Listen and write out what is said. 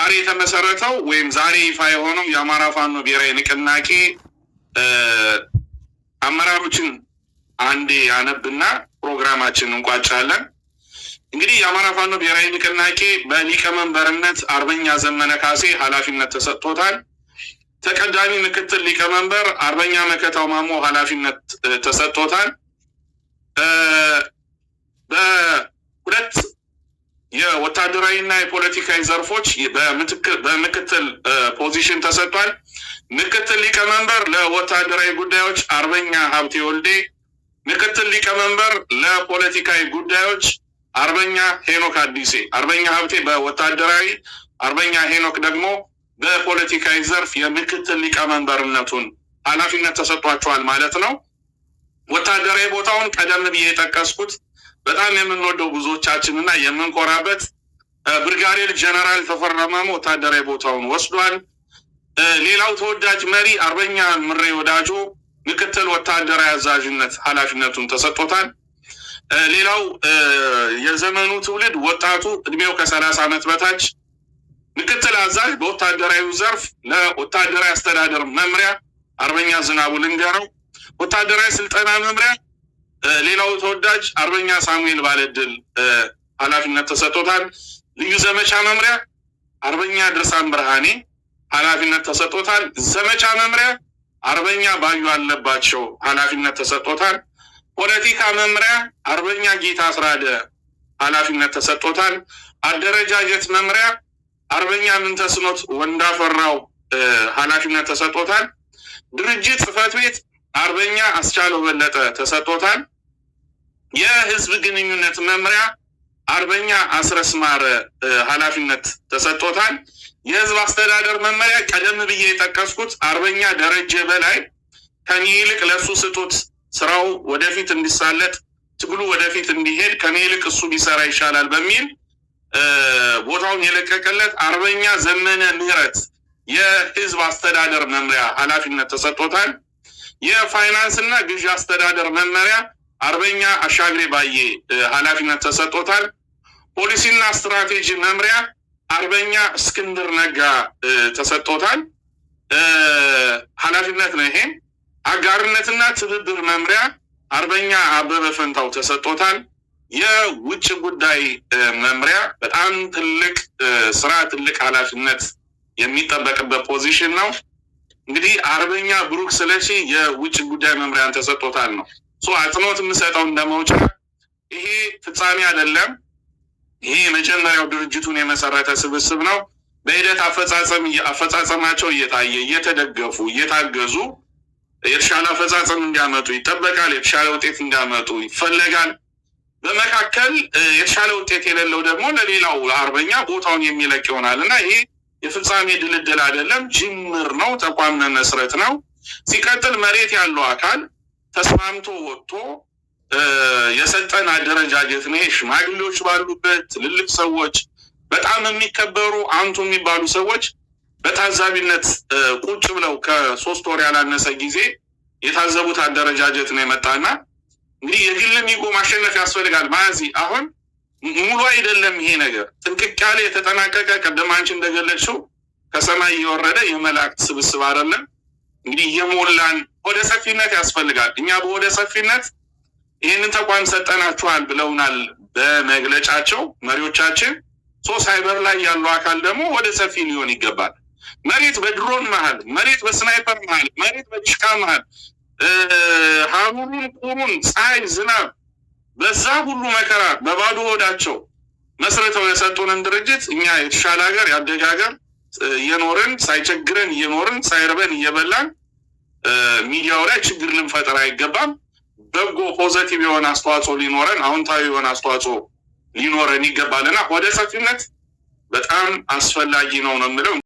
ዛሬ የተመሰረተው ወይም ዛሬ ይፋ የሆነው የአማራ ፋኖ ብሔራዊ ንቅናቄ አመራሮችን አንዴ ያነብና ፕሮግራማችን እንቋጫለን። እንግዲህ የአማራ ፋኖ ብሔራዊ ንቅናቄ በሊቀመንበርነት አርበኛ ዘመነ ካሴ ኃላፊነት ተሰጥቶታል። ተቀዳሚ ምክትል ሊቀመንበር አርበኛ መከታው ማሞ ኃላፊነት ተሰጥቶታል። በሁለት የወታደራዊና የፖለቲካዊ ዘርፎች በምክትል position ተሰጥቷል። ምክትል ሊቀመንበር ለወታደራዊ ጉዳዮች አርበኛ ሀብቴ ወልዴ፣ ምክትል ሊቀመንበር ለፖለቲካዊ ጉዳዮች አርበኛ ሄኖክ አዲሴ። አርበኛ ሀብቴ በወታደራዊ፣ አርበኛ ሄኖክ ደግሞ በፖለቲካዊ ዘርፍ የምክትል ሊቀመንበርነቱን ኃላፊነት ተሰጥቷቸዋል ማለት ነው። ወታደራዊ ቦታውን ቀደም ብዬ የጠቀስኩት በጣም የምንወደው ብዙዎቻችን እና የምንኮራበት ብርጋዴር ጀነራል ተፈራ ማሞ ወታደራዊ ቦታውን ወስዷል። ሌላው ተወዳጅ መሪ አርበኛ ምሬ ወዳጆ ምክትል ወታደራዊ አዛዥነት ኃላፊነቱን ተሰጥቶታል። ሌላው የዘመኑ ትውልድ ወጣቱ እድሜው ከ30 ዓመት በታች ምክትል አዛዥ በወታደራዊ ዘርፍ ለወታደራዊ አስተዳደር መምሪያ አርበኛ ዝናቡ ልንገረው፣ ወታደራዊ ስልጠና መምሪያ ሌላው ተወዳጅ አርበኛ ሳሙኤል ባለድል ኃላፊነት ተሰጥቶታል። ልዩ ዘመቻ መምሪያ አርበኛ ድርሳን ብርሃኔ ኃላፊነት ተሰጥቶታል። ዘመቻ መምሪያ አርበኛ ባዩ አለባቸው ኃላፊነት ተሰጥቶታል። ፖለቲካ መምሪያ አርበኛ ጌታ አስራደ ኃላፊነት ተሰጥቶታል። አደረጃጀት መምሪያ አርበኛ ምንተስኖት ወንዳፈራው ኃላፊነት ተሰጥቶታል። ድርጅት ጽህፈት ቤት አርበኛ አስቻለው በለጠ ተሰጥቶታል። የህዝብ ግንኙነት መምሪያ አርበኛ አስረስ ማረ ኃላፊነት ተሰጥቶታል። የህዝብ አስተዳደር መመሪያ ቀደም ብዬ የጠቀስኩት አርበኛ ደረጀ በላይ ከኔ ይልቅ ለእሱ ስጡት፣ ስራው ወደፊት እንዲሳለጥ፣ ትግሉ ወደፊት እንዲሄድ ከኔ ይልቅ እሱ ቢሰራ ይሻላል በሚል ቦታውን የለቀቀለት አርበኛ ዘመነ ምህረት የህዝብ አስተዳደር መምሪያ ኃላፊነት ተሰጥቶታል። የፋይናንስ እና ግዢ አስተዳደር መመሪያ አርበኛ አሻግሬ ባዬ ኃላፊነት ተሰጥቶታል። ፖሊሲና ስትራቴጂ መምሪያ አርበኛ እስክንድር ነጋ ተሰጥቶታል። ኃላፊነት ነው ይሄ። አጋርነትና ትብብር መምሪያ አርበኛ አበበ ፈንታው ተሰጥቶታል። የውጭ ጉዳይ መምሪያ በጣም ትልቅ ስራ፣ ትልቅ ኃላፊነት የሚጠበቅበት position ነው። እንግዲህ አርበኛ ብሩክ ስለሺ የውጭ ጉዳይ መምሪያን ተሰጥቶታል ነው። አጽንኦት የምሰጠው እንደመውጫ ይሄ ፍጻሜ አይደለም። ይሄ የመጀመሪያው ድርጅቱን የመሰረተ ስብስብ ነው። በሂደት አፈጻጸማቸው እየታየ፣ እየተደገፉ፣ እየታገዙ የተሻለ አፈጻጸም እንዲያመጡ ይጠበቃል። የተሻለ ውጤት እንዲያመጡ ይፈለጋል። በመካከል የተሻለ ውጤት የሌለው ደግሞ ለሌላው አርበኛ ቦታውን የሚለቅ ይሆናል እና ይሄ የፍጻሜ ድልድል አይደለም፣ ጅምር ነው። ተቋም መመስረት ነው። ሲቀጥል መሬት ያለው አካል ተስማምቶ ወጥቶ የሰጠን አደረጃጀት ነው። ሽማግሌዎች ባሉበት ትልልቅ ሰዎች፣ በጣም የሚከበሩ አንቱ የሚባሉ ሰዎች በታዛቢነት ቁጭ ብለው ከ3 ወር ያላነሰ ጊዜ የታዘቡት አደረጃጀት ነው የመጣና እንግዲህ የግል ego ማሸነፍ ያስፈልጋል። ማዚ አሁን ሙሉ አይደለም ይሄ ነገር፣ ጥንቅቅ ያለ የተጠናቀቀ ቅድም አንቺ እንደገለጽሽው ከሰማይ የወረደ የመላእክት ስብስብ አይደለም። እንግዲህ እየሞላን ወደ ሰፊነት ያስፈልጋል። እኛ በወደ ሰፊነት ይህንን ተቋም ሰጠናችኋል ብለውናል በመግለጫቸው መሪዎቻችን። So ሳይበር ላይ ያለው አካል ደግሞ ወደ ሰፊ ሊሆን ይገባል። መሬት በድሮን መሀል፣ መሬት በ sniper መሀል፣ መሬት በዲሽቃ መሀል ሀሩሩን፣ ቁሩን፣ ፀሐይ፣ ዝናብ በዛ ሁሉ መከራ በባዶ ሆዳቸው መስርተው የሰጡንን ድርጅት እኛ የተሻለ ሀገር፣ ያደገ ሀገር እየኖርን፣ ሳይቸግረን እየኖርን፣ ሳይርበን እየበላን ሚዲያው ላይ ችግር ልንፈጥር አይገባም። በጎ positive የሆነ አስተዋጽኦ ሊኖረን፣ አዎንታዊ የሆነ አስተዋጽኦ ሊኖረን ይገባልና ወደ ሰፊነት በጣም አስፈላጊ ነው ነው የምለው።